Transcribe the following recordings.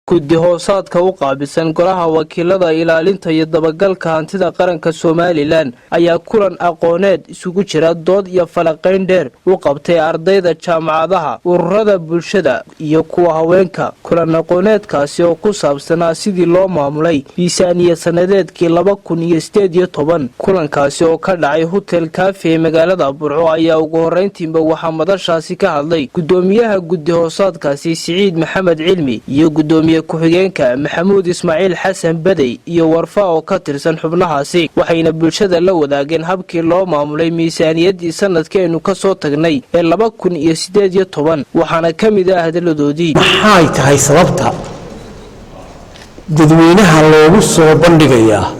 Guddi hoosaadka u qaabilsan Golaha Wakiilada ilaalinta iyo dabagalka hantida qaranka Somaliland ayaa kulan aqooneed isugu jira dood iyo falaqayn dheer u qabtay ardayda jaamacadaha, ururada bulshada iyo kuwa haweenka. Kulan aqooneedkaasi oo ku saabsanaa sidii loo maamulay miisaaniya sanadeedkii 2018. Kulankaasi oo ka dhacay Hotel Kaafi ee magaalada Burco ayaa ugu horeyntiinba waxaa madashaasi ka hadlay gudoomiyaha guddi hoosaadkaasi, Siciid Maxamed Cilmi, iyo gudoomiye ku-xigeenka, Maxamuud Ismaaciil Xasan Badey, iyo Warfa oo ka tirsan xubnahaasi. Waxayna bulshada la wadaageen habkii loo maamulay miisaaniyaddii sanadkii aynu kasoo tagnay ee 2018. Waxaana ka mid ah hadalladoodii: Maxay tahay sababta dadweynaha loogu soo bandhigayaa,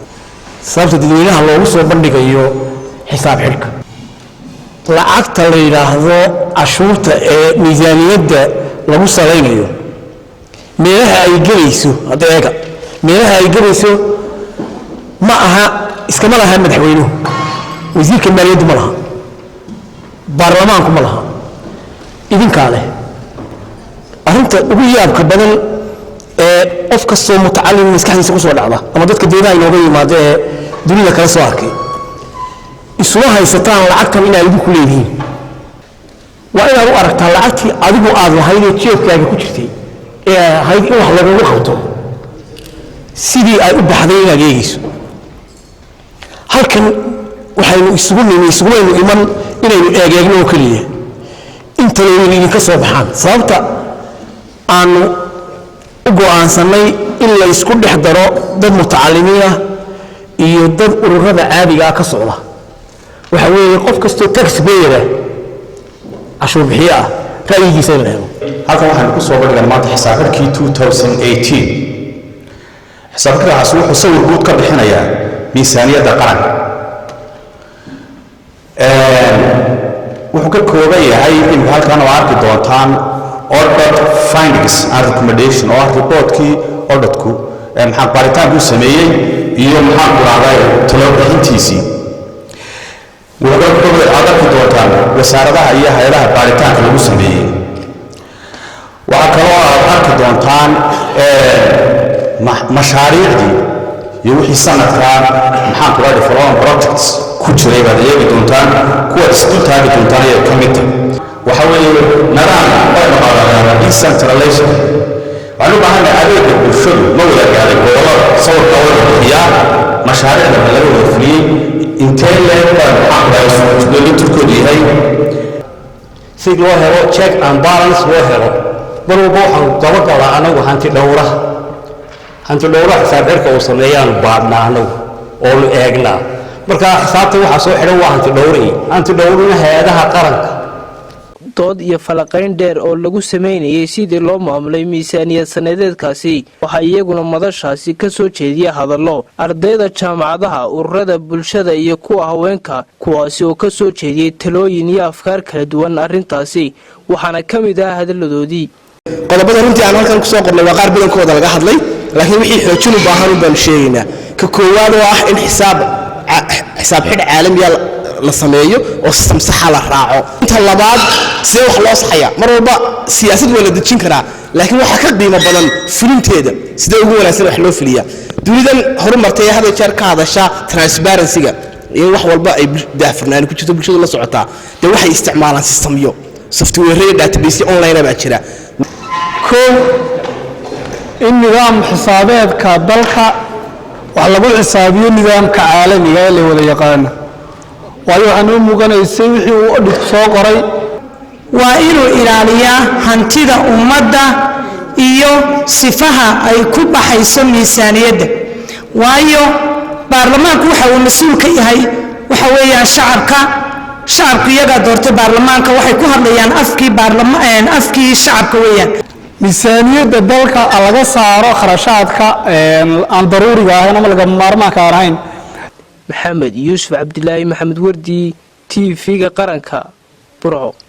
sababta dadweynaha loogu soo bandhigayo xisaab xidhka lacagta la yidhaahdo cashuurta ee miisaaniyadda lagu salaynayo, meelaha ay gelayso? Hadda eega, meelaha ay gelayso ma aha, iskama laha madaxweynuhu, wasiirka maaliyaddu ma laha, baarlamaanku ma laha, idinkaa leh. Arrinta ugu yaabka badan ee qof kastoo mutacalim maskaxdiisa ku soo dhacda ama dadka deedaha inooga yimaada ee dunida kala soo arkay, isuma haysataan lacagtan inaad idinku leedihiin. Waa inaad u aragtaa lacagtii adigu aad lahayd ee jeebkaaga ku jirtay ee ahayd in wax lagugu qabto, sidii ay u baxday inaad eegeyso. Halkan waxaynu isugu nimi, isugumaynu iman inaynu eegeegno oo keliya, intanaynu idinka soo baxaan. Sababta aanu u go'aansannay in la isku dhex daro dad mutacalimiin ah iyo dad ururada caadiga ah ka socda waxa weeye qof kastoo taxpayer ah, cashuur bixiye ah, ra'yigiisa in la helo. Halkan waxaynu ku soo bandhigan maanta xisaab xidhkii 2018. Xisaab xidhkaasi wuxuu sawir guud ka bixinayaa miisaaniyadda qaranka. Wuxuu ka kooban yahay, imika halkan oo arki doontaan, audit findings and recommendation, oo ah reportkii auditku maxaa baaritaanku sameeyey iyo, maxaan ku rahday, talo bixintiisii. Wuxuu ka kooban, aad arki doontaan, wasaaradaha iyo hay-adaha baaritaanka lagu sameeyey. Waxaa kaloo aad arki doontaan mashaariicdii iyo wixii sanadkaa, maxaan ku rahday, development projects ku jiray baad eegi doontaan, kuwaad isdul taagi doontaan ayay ka mid tahay. Waxa weeye nidaam baynu qaadanaa decentralization. Waxaan u baahannahay adeega bulshadu ma wada gaaray gobollada? Sawirka wada bixiyaa mashaariicda ma laga wada fuliyey? Intee leeg baa, maxaan ku rahday, isdheelitirkoodu yahay? Si loo helo check and balance loo helo, mar walba waxaanu dabagalaa anagu hanti dhowraha. Hanti dhowraha xisaab xidhka uu sameeyaanu baadhnaa anagu oonu eegnaa. Marka xisaabta waxaa soo xidhan waa hanti dhowrihii, hanti dhowrina hay-adaha qaranka. Dood iyo falaqayn dheer oo lagu sameynayay sidii loo maamulay miisaaniyad sanadeedkaasi, waxaa iyaguna madashaasi ka soo jeediya hadallo ardayda jaamacadaha, ururada bulshada iyo kuwa haweenka, kuwaasi oo ka soo jeediyey talooyin iyo afkaar kala duwan arrintaasi. Waxaana ka mid ah hadalladoodii: Qodobada runtii aan halkan kusoo qornay waa qaar badankooda laga hadlay, laakiin wixii xoojin u baahan un baanu sheegaynaa. Ka koowaad oo ah in xisaab xidh caalamiya la sameeyo oo system saxa la raaco. Inta labaad, sidee wax loo saxaya? Mar walba siyaasad waa la dejin karaa, laakiin waxaa ka qiimo badan fulinteeda. Sidee ugu wanaagsan wax loo fuliyaa? Dunidan horumartay ee had iyo jeer ka hadasha transparency-ga iyo wax walba ay daahfurnaani ku jirto, bulshadu la socotaa, dee waxay isticmaalaan systemyo, software iyo database online baa jira. Kow, in nidaam xisaabeedka dalka wax lagu xisaabiyo nidaamka caalamiga ee la wada yaqaano, waayo waxaa noo muuqanaysay wixii uu auditku soo qoray. Waa inuu ilaaliyaa hantida ummadda iyo sifaha ay ku baxayso miisaaniyadda, waayo baarlamaanku waxa uu mas-uul ka yahay waxa weeyaan shacabka. Shacabku iyagaa doortay baarlamaanka, waxay ku hadlayaan afkii baarlama, afkii shacabka weeyaan. Miisaaniyadda dalka laga saaro kharashaadka aan daruuriga ahayn ama lagama maarmaanka aan ahayn. Maxamed Yuusuf Cabdilaahi, Maxamed Wardi, TV-ga Qaranka, Burco.